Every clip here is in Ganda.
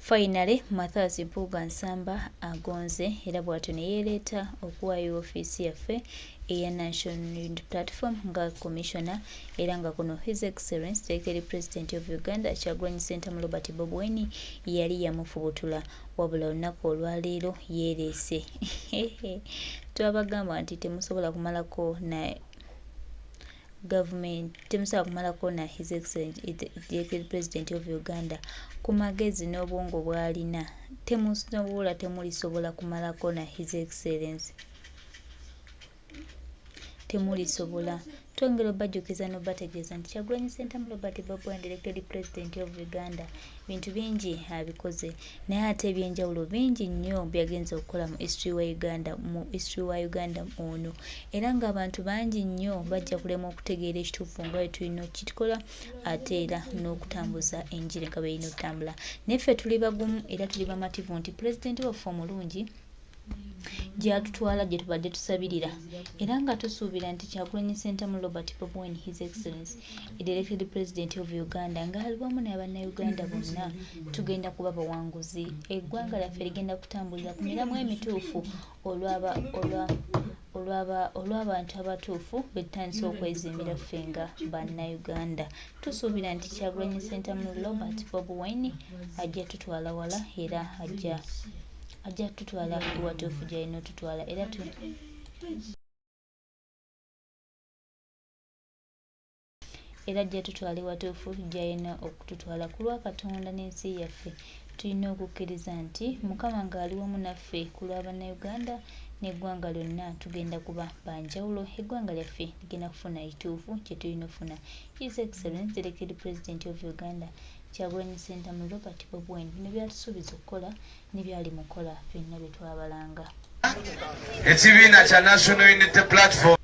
Finally, Mathias Mpuuga Nsamba agonze era bw'atyo ne yeereeta okuwaayo ofiisi yaffe eya National Unity Platform nga Commissioner, era nga kuno His Excellency the President of Uganda Kyagulanyi Ssentamu Robert Bobi Wine yali yamufubutula, wabula olunaku olwaleero yeereese. Twabagamba nti temusobola kumalako na government, temusobola kumalako na His Excellency the President of Uganda ku magezi n'obwongo bw'alina. Temusobola, temulisobola kumalako na His Excellency, temulisobola. Twongera obajjukiza n'obategeeza nti Kyagulanyi Ssentamu Robert Bobi Wine, elected President of Uganda, bintu bingi abikoze, naye ate ebyenjawulo bingi nnyo byagenze okukola mu history wa Uganda, mu history wa Uganda ono, era ng'abantu bangi nnyo bajja kulemwa okutegeera ekituufu nga bwe tulina okukikola, ate era n'okutambuza enjiri nga bw'erina okutambula. Naye ffe tuli bagumu era tuli bamativu nti pulezidenti waffe omulungi gy'atutwala gye tubadde tusabirira, era nga tusuubira nti Kyagulanyi Ssentamu Robert Bobi Wine, His Excellency the elected President of Uganda, ng'ali wamu n'Abannayuganda bonna, tugenda kuba bawanguzi. Eggwanga lyaffe ligenda kutambulira ku miramwa emituufu olw'abantu abatuufu be tutandise okwezimbira ffe nga Bannayuganda. Tusuubira nti Kyagulanyi Ssentamu Robert Bobi Wine ajja tutwala wala, era ajja tutwala ewatuufu gy'alina otutwala, era ajja tutwala ewatuufu gy'alina okututwala. Ku lwa Katonda n'ensi yaffe, tulina okukkiriza nti Mukama ng'ali wamu naffe ku lwa Bannayuganda n'eggwanga lyonna, tugenda kuba banjawulo. Eggwanga lyaffe ligenda kufuna ekituufu kye tulina okufuna. His Excellency the elected President of Uganda Kyagulanyi Ssentamu Robert Bobi Wine bino byatusuubiza okukola ne byali mu kukola byonna bye twabalanga. Ekibiina kya National Unity Platform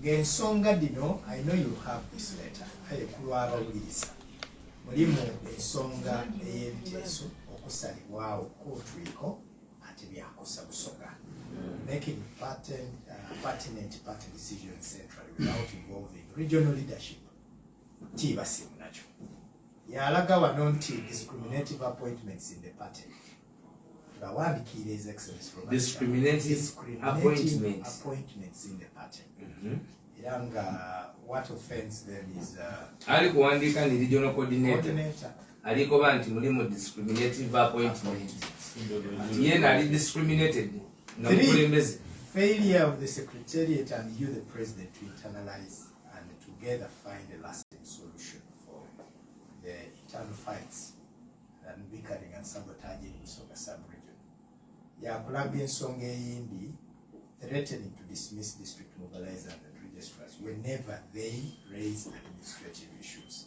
Ng'ensonga dino, I know you have this letter, aye kulwabawuliriza mulimu ensonga ey'ebiteeso okusalibwawo kotwiko ate byakosa Busoga, making pertinent party decisions centrally without involving regional leadership. Kiibasimu nakyo yalaga wano nti discriminative appointments in the party, ngawandikiire His Excellency Robert Discriminative Discriminative appointments. appointments in the party, era nga what offends them is Ali kuwandiika ni regional coordinator. Coordinator. Alikoba nti mulimu discriminative appointment, nti yena ali discriminated nga Three, mukulembeze. Failure of the secretariat and you, the president, to internalize and together find a lasting solution for the internal fights and weakening and sabotaging Busoga sub-region. Yakulaga ensonga eyindi, threatening to dismiss district mobilizers and registrars whenever they raise administrative issues.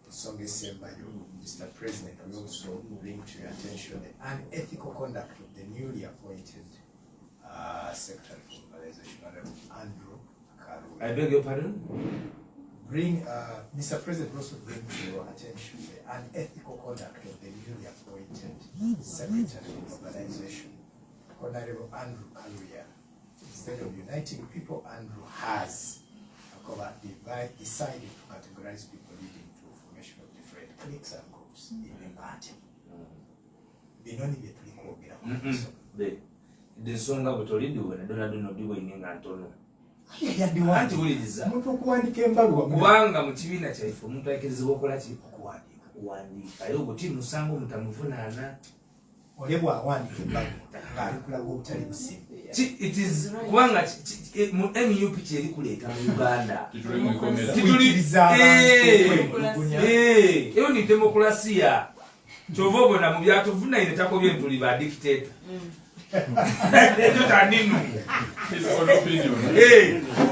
Ensonga esembayo, Mr. President, we also bring to your attention the unethical conduct of the newly appointed Secretary for Mobilization, Honorable Andrew Kaluya. I beg your pardon? Mr. President, also bring to your attention the unethical conduct of the newly appointed Secretary for Mobilization, Honorable Andrew Kaluya. Instead of uniting people, Andrew has decided to categorize people, leading to formation of different cliques and groups in the party. Bino ni bye tuli kwogera ku nsonga. Ensonga bwe tolidiwona dona dona odiwaine nga ntono. Yaddiwa. Anti wuliriza. Omuntu okuwandiika embaluwa Kubanga mu kibiina kyaife omuntu akirizibwa okukola ki? Okuwandiika. Kuwandiika. Aye ogwo ti musango mutamuvunaana. Ole bw'awandiika embaluwa ng'ali kulaga obutali busimu. It is kubanga mu NUP kyeri kuleeta mu Uganda. Tituli mu ikomera. Kuyitiriza abantu okwemulugunya. Eyo ni demokrasiya. Kyova obona mu byatuvunaine takobye ntuli ba dictator. Ekyo taninu. His own opinion.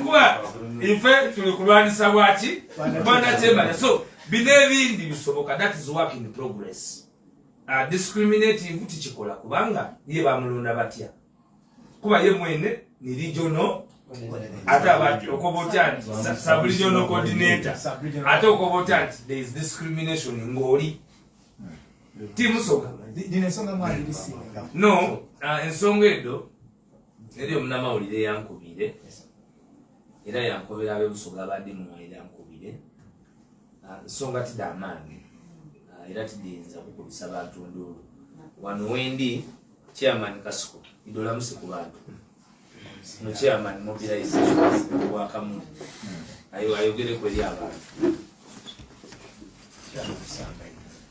Kuba ife tuli kulwanisa bwaki? Bwanakyemala. So bino ebindi bisoboka, that is work in progress. Discriminative tikikola kubanga ye bamulonda batya? Kuba ye mwene ni regional, ate abati okoba otya nti sub-regional coordinator, ate okoba otya nti there is discrimination ng'oli Ti Musoga. Dino ensonga mwalirisinga. No, ensonga edo eri omunamawulire yankubire era yankobera ab'ebusoga abadde muwaire yankubire. Nsonga tidamaanyi era tidiyinza kukubisa bantu nduulu. Wano wendi chairman Kasuku idola ku bantu no chairman mobilization wa Kamuli ayo ayogereko eri abantu.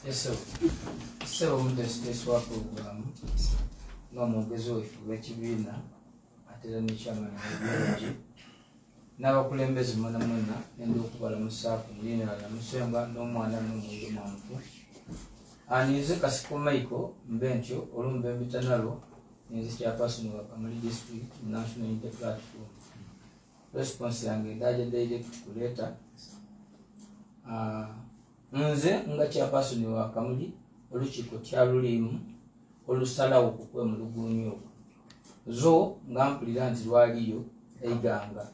Yes, sir. Omutesiteesi wa puroguramu n'omwogezi waife ow'ekibiina ate era ne chairman wa n'abakulembeze mwena mwena nenda okubalamusaako mu linnya lya Musenga n'omwana n'omwoyo mwanfu. Ninze Kasiko Michael mbe ntyo olumbe mbitanalo ninze chairperson wa Kamuli District National Unity Platform. Response yange ndaje direct kuleta. Nze nga chairperson wa Kamuli olukiiko kyalulimu olusalawo ku kwemulugunya okwo zo nga mpulira nti lwaliyo eiganga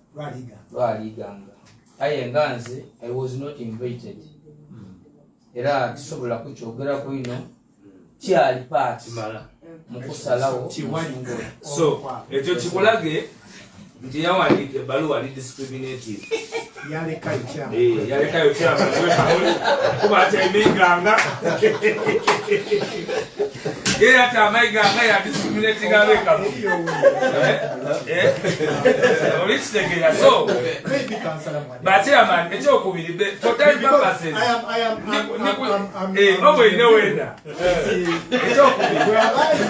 lwaliganga aye nga nze I was not invited era tisobola kukyogerako ino kyali paati mu kusalawo. So ekyo kikulage nti yawandiika ebbaluwa ali discriminative. Yalekayo kyama. Yalekayo kyama kuba akyamaiganga era ati amaiganga ya discriminating abekamu oli kitegeera. So bachairman ekyokubiri for time purposes obwine wenda ekyokubiri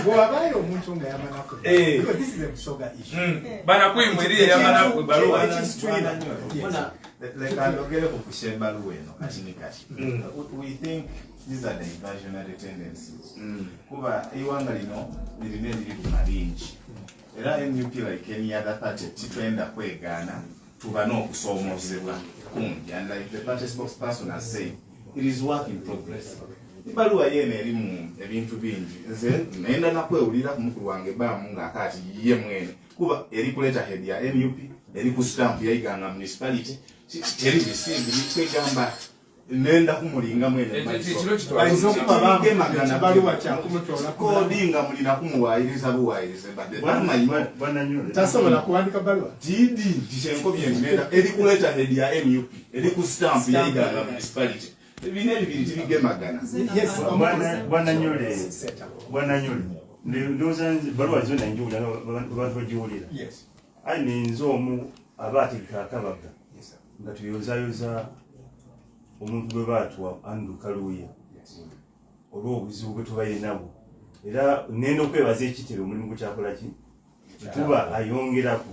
bwewabayo omuntu nga yamanako, because this is a Busoga issue. Banakwimwe eri eyamanaku ebbaluwa. Leka ndogere ku kusha ebbaluwa eno kati ne kati. We think these are diversionary tendencies. Kuba eiwanga lino lirina ebiribuma bingi. Era NUP like any other party titwenda kwegaana tuba n'okusoomozebwa kungi. And like the party spokesperson has said, it is work in progress. Ebbaluwa yeeno erimu ebintu bingi. Nze nenda nakwewulira ku mukulu wange baamu ng'akaati ye mwene. Kuba eri ku letterhead ya NUP, eri ku stamp ya Iganga municipality, teri bisimbi kwegamba nenda kumulinga mwene. Bayinza okuba bamuwa kyakumutoola kodi nga mulina kumuwaayiriza buwaayirize badde tasobola kuwandika baluwa. Didi kyenkobye nenda eri ku letterhead ya NUP, eri ku stamp ya Iganga municipality. Ebina ebibiri tibigemagana. Bwana Nyole, ndowooza baluwa zonna njiwulira abantu bagiwulira. Aye ninze omu aba ategeka akabaga nga tuyozayoza omuntu gwe baatuwa Andrew Kaluuya olw'obuzibu bwe tubaire nabwo. Era nenda okwebaza ekitebe omulimu gwe ki tuba ayongerako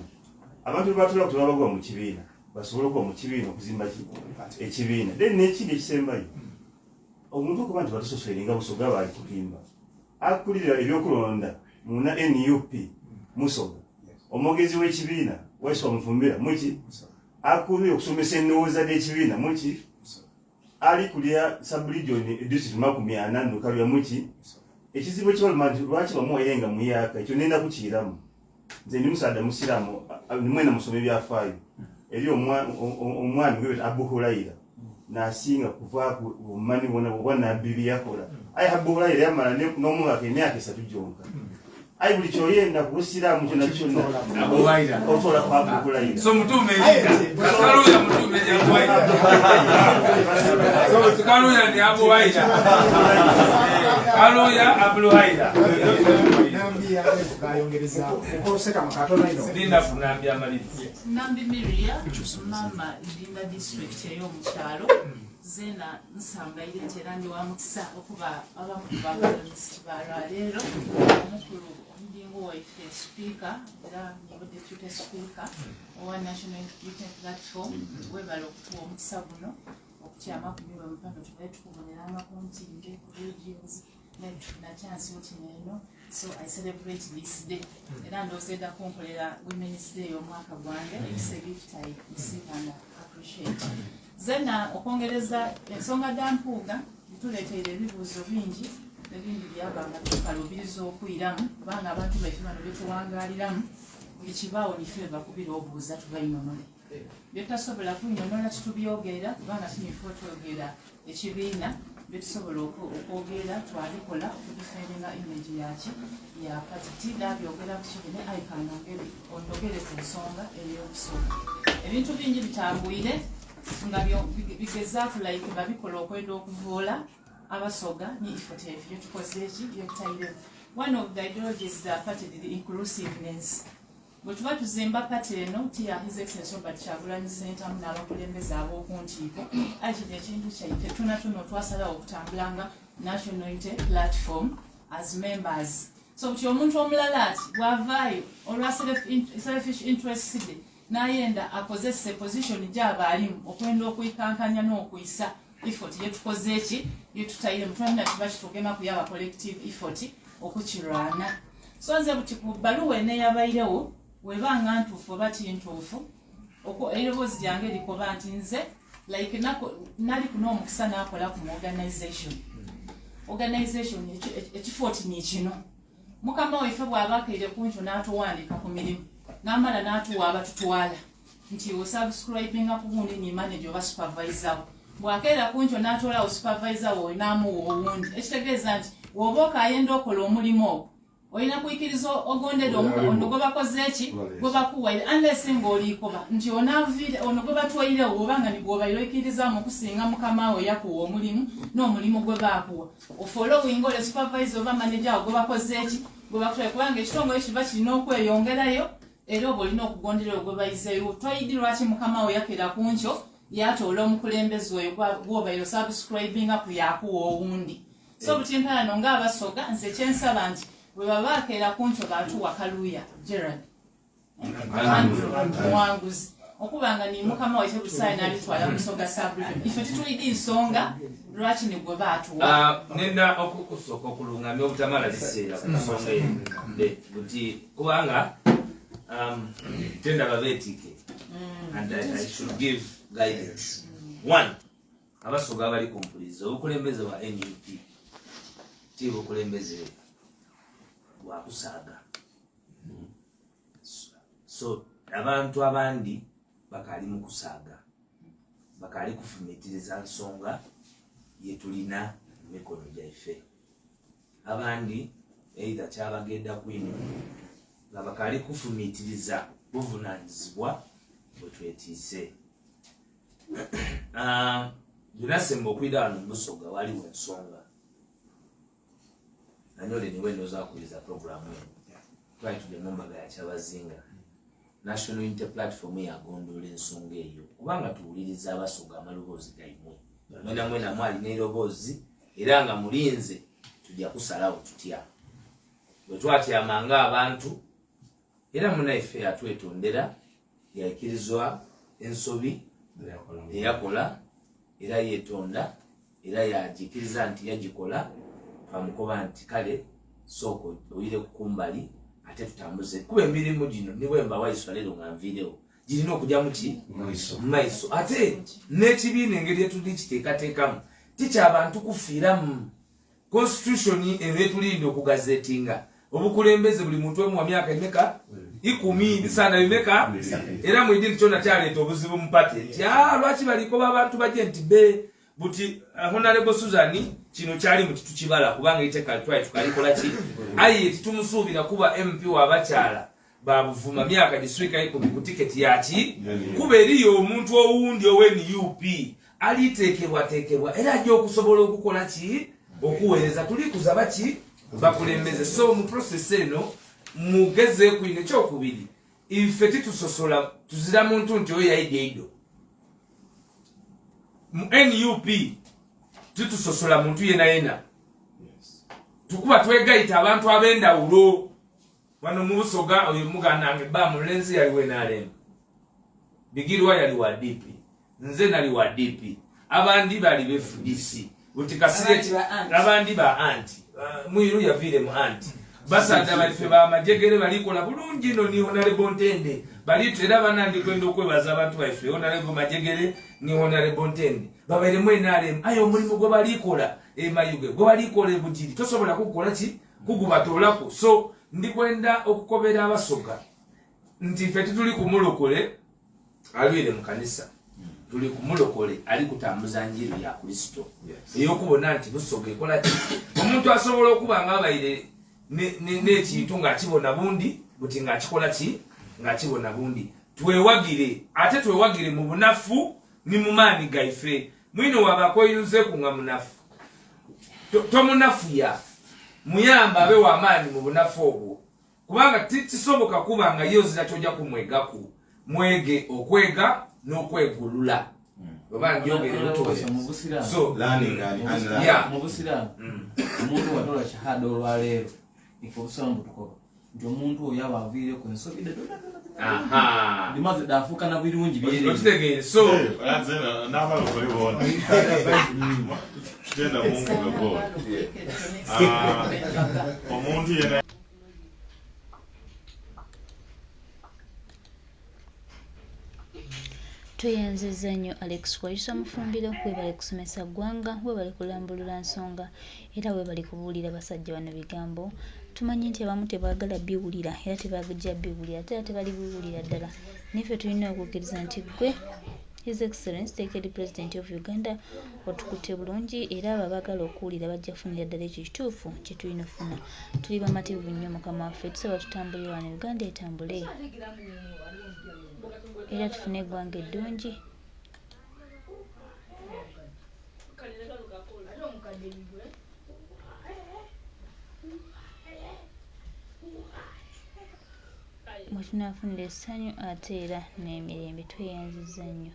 abantu batula tebabagwa mu kibiina basobole okuba mu kibiina okuzimba ekibiina. Then n'ekindi ekisembayo omuntu okuba nti batusosoire nga Busoga baali kulimba akulira ebyokulonda muna NUP Musoga, omwogezi w'ekibiina Waiswa Mufumbira muki akulira okusomesa endowooza ly'ekibiina muki ali kulya sub-region district 40 Nukalya muki. Ekizibu ekibaluma nti lwaki bamuwaire nga muyaka ekyo nenda kukiiramu. Nze ndi musaadha musiraamu mwena musoma ebyafaayo eri omwami gwe Abu Huraira nasinga kuvaaku obumanyi bwona bwa nabbi bye yakola. Aye Abu Huraira yamala n'omubaka emyaka 3 gyonka. Aye buli kyoyenda ku busiraamu kyonna kyonna otola ku Abu Huraira. So mutume Kaluya mutume ni Abu Huraira. So Kaluya ni Abu Huraira. Kaluya Abu Huraira. Linda kunambia maliri. Nambi Miria, mama Linda district ey'omukyalo. Zena nsangaire nti era ndi wa mukisa okuba abamu ku bapanelisti ba lwaleero. Omukulu omudingo waife speaker era niwe deputy speaker owa National Unity Platform, webale okutuwa omukisa guno okutyama ku miwe mupano tubaye tukuboneranga ku ntinde ku radios naye tufuna chance oti neeno. So I celebrate this day. Era ndowooza edda kunkolera Women's Day omwaka gwange. It's a gift I receive and appreciate. Zena okwongereza ensonga dda Mpuuga bituleeteire ebibuuzo bingi ebindi byabanga bitukaluubiriza okwiramu kubanga abantu baife bano betuwangaaliramu buli kibaawo nife bakubira obuuza tubayinonole byetasobola kwinyonola titubyogerera kubanga tinife otwogera ekibiina. Byetusobola okwogera twabikola okudefendinga image yaki ya party. Tinabyogera ku kibine, ayikanongere ondogere ku nsonga ey'obusoga. Ebintu bingi bitambwire nga bigezaaku like nga bikola okwenda okuvuula Abasoga ni effort yaife gyetukoze eki gyetutairemu. One of the ideologies the party, the inclusiveness. Bwe tuba tuzimba party eno, ti ya His Excellency Robert Kyagulanyi Ssentamu n'abakulembeze ab'oku ntiiko, aye kino ekintu kyaife tuna tuno twasalawo okutambula nga National Unity Platform as members. So buti omuntu omulala ati bw'avaayo olwa selfish interest de n'ayenda akozese position gy'aba alimu okwenda okwikankanya n'okwisa effort yetukoze eki yetutayire mutwalina, kiba kitugema kuyaba collective effort okukirwana. So nze buti ku bbaluwa eneyabairewo, webanga ntuufu oba tintuufu, eiroboozi lyange likoba nti nze like nali kuno omukisa nakola ku mu organization ekifo ti nikino. Mukama waife bw'aba akeire kunkyo n'atuwandiika ku mirimu, n'amala n'atuwa abatutwala nti osubscribinga ku gundi ni manager oba supervisor wo, bw'akeera kunkyo n'atoolawo supervisor wo n'amuwa owundi, ekitegeeza nti bw'oba okayenda okola omulimu ogwo, olina kuyikiriza ogondere ono gwe bakoze eki gwe bakuwaire, unless ng'oliikoba nti onaavire ono gwe batwairewo, oba nga nigwobaire oyikirizaamu okusinga mukama we yakuwa omulimu n'omulimu gwe baakuwa, ofollowing ole supervisor oba manager wo gwe bakoze eki gwe bakutwaire, kubanga ekitongole kiba kirina okweyongerayo era oba olina okugondera ogwe bayizeeyo. Toyidi lwaki mukama we yakera ku nkyo yatoola omukulembeze oyo gwobaire osubscribinga ku yakuwa owundi. So butimpalano ng'Abasoga, nze kyensaba nti bwe baba akeera ku nkyo baatuwa Kaluuya Gerald Andrew Muwanguzi, okuba nga ni mukama waife busayi n'alitwala Busoga subregion, ife titulidi nsonga lwaki ni gwe baatuwa. Ah, nenda okusooka okulungamya obutamala biseera ku nsonga eno buti, kubanga tendaba beetike and I should give guidance. One, Abasoga abali ku mpuliza, obukulembeze bwa NUP ti bukulembeze bwakusaaga. So abantu abandi bakaali mu kusaaga, bakaali kufumiitiriza nsonga yetulina mu mikono gyaife. Abandi either kyabagenda kwino nga bakaali kufumiitiriza buvunanyizibwa bwe twetiise. Ah, junasemba okwida wano mubusoga, waliwo ensonga nanyole niwe ndozakubiriza programu eno. Twali tujja mu mbaga ya Kyabazinga, National Unity Platform yagondoola ensonga eyo, kubanga tuwuliriza Abasoga amaloboozi gaimwe mwena mwena mwalina eroboozi, era nga mulinze tujja kusalawo tutya bwe twatyamanga abantu. Era munaife yatwetondera, yaikirizwa ensobi eyakola, era yetonda, era yagikiriza nti yagikola. Twamukoba nti kale sooka oyire kukumbali ate tutambuze, kuba emirimu gino nibwemba waiswa leero nga nviirewo, girina okujja muki mumaiso. Ate n'ekibiina engeri etuli kiteekateekamu tikyabantu kufiiramu. Constitution eno etulinda okugazetinga obukulembeze, buli muntu omu wa myaka emeka? 10. Bisaana bimeka? Era mwidi nti kyona kyaleeta obuzibu mu party nti lwaki baliko babantu baje nti be buti Honorable Susan kino kyali mu kitukibala, kubanga iteeka twali tukalikola ki, aye titumusuubira kuba MP w'abakyala babuvuma myaka giswika 10 ku tiketi yaki, kuba eriyo omuntu owundi owe NUP aliteekebwateekebwa era ajja okusobola okukola ki okuweereza. Tulikuza baki bakulembeze. So mu process eno mugezeeku ino. Ekyokubiri, ife titusosola, tuzira muntu nti oyo yaidya eido mu NUP. Titusosola muntu yena yena, tukuba twegayita abantu ab'endawulo wano mu Busoga. Oyo muganda wange ba mulenzi yali wenalem, Bigirwa yali wa DP, nze nali wa DP, abandi bali be FDC buti Kasire, abandi ba anti Mwiru yaviire mu anti. Basaadha baife bamajegere balikola bulungi no ni Honorable Ntende balitu. Era banandikwenda okwebaza abantu baife Honorable Majegere ni Honorable Ntende, babairemu NRM, aye omulimu gwe balikola emayuge, gwe balikola ebugiri, tosobola kukukola ki kugubatoolaku. So ndikwenda okukobera Abasoga nti ffe tituli kumulokole alwire mu kanisa. Tuli kumulokole ali kutambuza njiri ya Kristo. Ey'okubona nti Busoga ekola ki? Omuntu asobola okuba nga abaire n'ekintu ng'akibona bundi, buti ng'akikola ki? Ng'akibona bundi. Twewagire, ate twewagire mu bunafu ni mu maanyi gaife. Mwino waba akweyunzeeku nga munafu. Tomunafuya. Muyamba abe w'amaanyi mu bunafu obwo. Kubanga tikisoboka kuba nga ye ozira ky'ojja kumwegaku. Mwege okwega n'okwegulula. Oba njogere lutoya. So, Learning and unlearning. Yeah. Mu Busiraamu, omuntu watola shahada olwaleero, ife Obusiraamu butukoba nti omuntu oyo aba aviireko ensobi dde Aha. limaze daafuuka na birungi byerere. Okitegeere. So, N'abalokole boona. Tugenda Mungu gwe. Omuntu yenna Tweyanzizza nnyo Alex Waiswa Mufumbiro, weebale kusomesa ggwanga, weebale kulambulula nsonga era weebale kubuulira basajja bano bigambo. Tumanyi nti abamu tebaagala biwulira era tebajja biwulira ate era tebalibiwulira ddala. Naye ffe tulina okukkiriza nti ggwe His Excellency Tekedi President of Uganda otukutte bulungi era abo abaagala okuwulira bajja kufunira ddala ekyo ekituufu kye tulina okufuna. Tuli bamativu nnyo Mukama waffe, tusaba tutambule wano Uganda etambule era tufune eggwanga eddungi. Mwe tunaafunira essanyu ate era n'emirembe. Tweyanzizza nnyo.